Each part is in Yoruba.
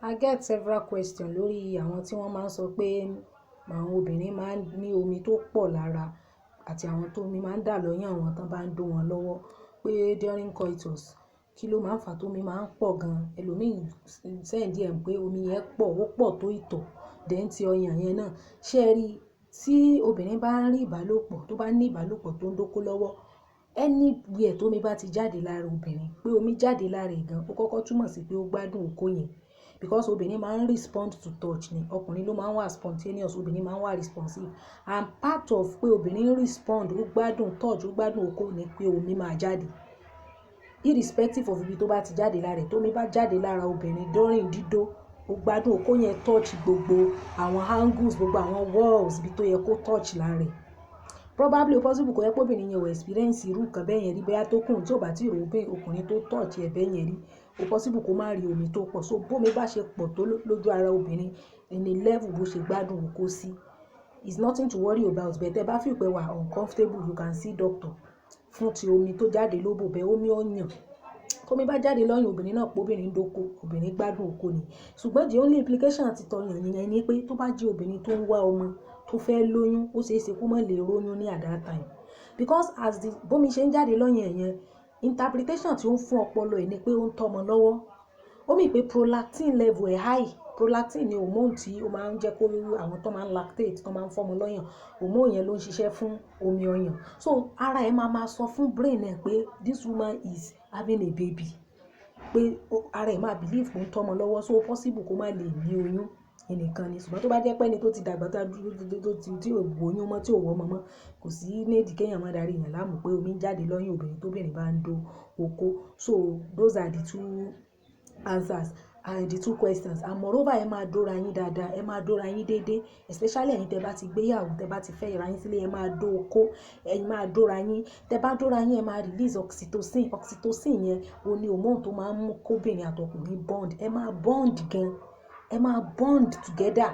I get several questions lórí àwọn tí wọ́n máa ń sọ pé àwọn obìnrin máa ń ní omi tó pọ̀ lára àti àwọn tó omi máa ń dà lọ́yàn àwọn tán bá ń dó wọn lọ́wọ́ pé during coitus, kí ló máa ń fà tó omi máa ń pọ̀ gan. Ẹlòmíì send ẹ̀ pé omi yẹn pọ̀, ó pọ̀ tó ìtọ̀, then ti ọyàn yẹn náà. Ṣé ẹ rí tí obìnrin bá ń rí ìbálòpọ̀, tó bá ní ìbálòpọ̀ tó ń dóko lọ́wọ́, anywhere tó omi bá ti jáde lára obìnrin, pé omi jáde lára ẹ̀ gan, ó kọ́kọ́ túmọ̀ sí pé ó gbádùn okó yẹn. Because obìnrin máa ń respond to touch ni. Ọkùnrin ló máa ń wà spontaneous, obìnrin máa ń wà responsive. And part of pé obìnrin ń respond, ó gbádùn touch, ó gbádùn okó ni pé omi máa jáde. Irrespective of ibi tó bá ti jáde lára ẹ̀, tó omi bá jáde lára obìnrin during dídó, ó gbádùn okó yẹn, touch gbogbo àwọn angles, gbogbo àwọn walls ibi tó yẹ kó touch lára ẹ̀. Probably ó possible kó jẹ́ pé obìnrin yẹn ò experience irú nǹkan bẹ́ẹ̀ yẹn rí, bóyá tó kùn tí ò bá tí ì rí ọkùnrin tó touch ẹ̀ bẹ́ẹ̀ yẹn rí, ó possible kó má rí omi tó pọ̀. So bómi bá ṣe pọ̀ tó lójú ara obìnrin, ní level bó ṣe gbádùn okó sí. It's nothing to worry about, but tẹ bá feel pé wà uncomfortable, you can see doctor fún ti omi tó jáde lóbò bẹ́ẹ̀, omi ọyàn. Tómi bá jáde lọ́yàn obìnrin náà, pé obìnrin ń dóko, obìnrin gbádùn okó ni. Ṣùgbọ́n the only implication àti tọyàn yẹn ni pé tó bá jẹ́ obìnrin tó ń wá ọmọ, tó fẹ́ lóyún, ó ṣe é ṣe kó má lè róyún ní at that time. Because as the bómi ṣe ń jáde lọ́yàn yẹn, interpretation tí ó ń fún ọpọlọ ẹ̀ ni pé ó ń tọ́mọ lọ́wọ́. Ó mean pé prolactin level ẹ̀ high. Prolactin ni hormone tí ó máa ń jẹ́ kó àwọn tó máa ń lactate, tó máa ń fọ́mọ lọ́yàn. Hormone yẹn ló ń ṣiṣẹ́ fún omi ọyàn. So ara ẹ̀ máa máa sọ fún brain ẹ̀ pé this woman is having a baby. Pé ara ẹ̀ máa believe pé ó ń tọ́mọ lọ́wọ́, so possible kó má lè ní oyún ẹnìkan ni. Ṣùgbọ́n tó bá jẹ́ pé ẹni tó ti dàgbà, tó ti tí ò oyún mọ́, tí ò wọ́ ọmọ mọ́, kò sí need kí èèyàn máa darí èèyàn láàmú pé omi ń jáde lọ́yàn obìnrin tó obìnrin bá ń dó okó. So those are the two answers and the two questions. And moreover, ẹ máa dóra yín dáadáa, ẹ máa dóra yín déédéé, especially ẹ̀yin tẹ́ bá ti gbéyàwó, tẹ́ bá ti fẹ́ ra yín sílé, ẹ máa dó okó, ẹ máa dóra yín. Tẹ́ bá dóra yín, ẹ máa release oxytocin. Oxytocin yẹn ó ní hormone tó máa ń mú kóbìnrin àtọkùnrin bond. Ẹ máa bond gan, ẹ máa bond together.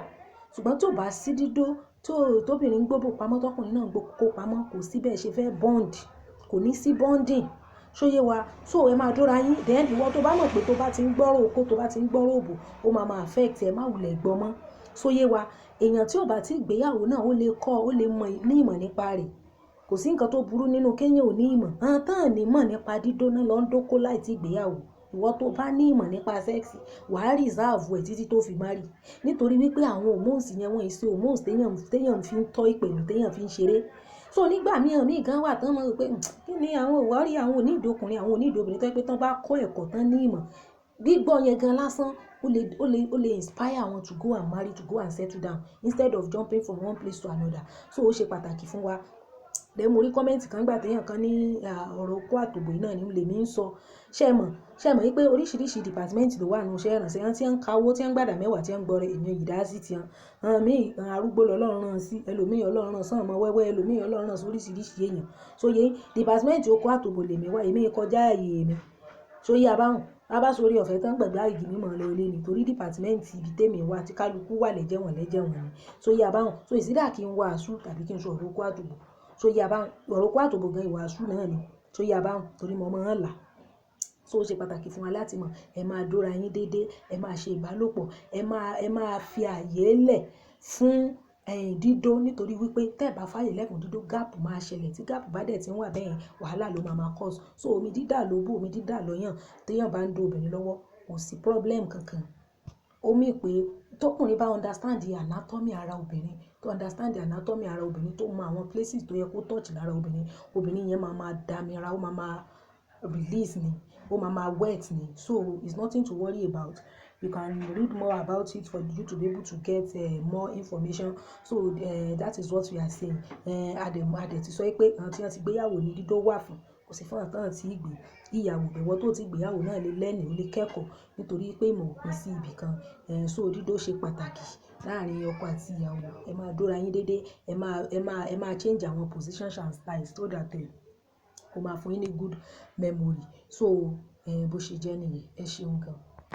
Ṣùgbọ́n tí ò bá sí dídó, tó tóbìnrin ń gbóbò pamọ́, tọkùnrin náà ń gbókó pamọ́, kò sí bẹ́ẹ̀ ṣe fẹ́ bond, kò ní sí bonding. Ṣó yé wa? So ẹ máa dóra yín. Then ìwọ tó bá mọ̀ pé tó bá ti ń gbọ́rọ̀ okó, tó bá ti ń gbọ́rọ̀ òbò, ó máa máa affect ẹ, má wulẹ̀ gbọ́ mọ́. Ṣó yé wa? Èèyàn tí ò bá tí gbéyàwó náà, ó lè kọ́, ó lè mọ̀ ní ìmọ̀ nípa rẹ̀. Kò sí nǹkan tó burú nínú kéèyàn ò ní ìmọ̀. Àwọn tán ní ìmọ̀ nípa dídó náà lọ ń dóko láì tí gbéyàwó. Ìwọ tó bá ní ìmọ̀ nípa sex, wà á reserve ẹ̀ títí tó fi marry. Nítorí wípé àwọn hormones yẹn, wọ́n ì ṣe hormones téèyàn fi ń tọ́ ìpẹ̀lú, téèyàn fi ń ṣeré. So nígbà mìíràn, míì gan wà tán mọ̀ wípé kí ni àwọn ìwọ́rí, àwọn oníìdí ọkùnrin, àwọn oníìdí obìnrin, tó jẹ́ pé tán bá kọ́ ẹ̀kọ́ tán ní ìmọ̀, gbígbọ́ yẹn gan lásán, ó lè inspire wọn to go and marry, to go and settle down instead of jumping from one place to another. So ó ṣe pàtàkì fún wa. Then mo rí comment kan nígbà téèyàn kan ní ọ̀rọ̀ okó àtòbò yìí náà ni lèmi ń sọ. Ṣé ẹ mọ̀? Ṣé ẹ mọ̀ wípé oríṣiríṣi department ló wà nínú iṣẹ́ ìránṣẹ́? Àwọn tí ń ka owó, tí ń gbàdá mẹ́wàá, tí ń gbọ́rẹ̀, èmi ò dá sí ti wọn. Àwọn míì, arúgbó lọ́lọ́run rán sí, ẹlòmíì Ọlọ́run rán sí ọmọ wẹ́wẹ́, ẹlòmíì Ọlọ́run rán sí oríṣiríṣi èèyàn. So yé department okó àtòbò lèmi wà, èmi kọjá ààyè mi. So yé a bá hùn, bá bá sórí ọ̀fẹ́ tán gbàgbé igi mímọ́ lọ ilé ni, torí department ibi tèmi wà tí kálukú wà lẹ́jẹ̀wọ̀n lẹ́jẹ̀wọ̀n ni. So yé a bá hùn. So it's either kí n wàásù tàbí kí n sọ ọ̀rọ̀ okó àtòbò. So yé a bá hùn, ọ̀rọ̀ okó àtòbò gan ìwàásù náà ni. So yé a bá hùn, torí mo máa ń là. So ó ṣe pàtàkì fún wa láti mọ̀, ẹ máa dóra yín déédéé, ẹ máa ṣe ìbálòpọ̀, ẹ máa fi ààyè lẹ̀ fún ẹ̀yìn dídó, nítorí wípé tẹ́ ẹ bá fààyè lẹ̀ fún dídó, gap máa ṣẹlẹ̀. Tí gap bá dẹ̀ tí ń wà bẹ́yẹn, wàhálà ló máa máa cause. So omi dídà lóbò, omi dídà lọ́yàn téèyàn bá ń dó obìnrin lọ́wọ́, kò sí problem kankan. Ó mean pé tọkùnrin bá understand the anatomy ara obìnrin, tó understand the anatomy ara obìnrin, tó mọ àwọn places tó yẹ kó touch lára obìnrin, obìnrin yẹn máa máa dàmíra, ó máa máa release ni, ó máa máa wet ni. So it's nothing to worry about. You can read more about it for you to be able to get more information. So that is what we are saying. A dẹ̀ ti sọ pé àwọn tí wọ́n ti gbéyàwó ní dídó wà fún, kò sí fún àwọn tán tí gbé ìyàwó. Ìwọ tó ti gbéyàwó náà lè learn, ó lè kẹ́kọ̀ọ́, nítorí pé ìmọ̀ ò pín sí ibì kan. So dídó ṣe pàtàkì láàárín ọkọ àti ìyàwó. Ẹ máa dóra yín déédéé, ẹ máa change àwọn positions and styles so that ó máa fún yín ní good memory. So bó ṣe jẹ́ nìyẹn. Ẹ ṣeun gan.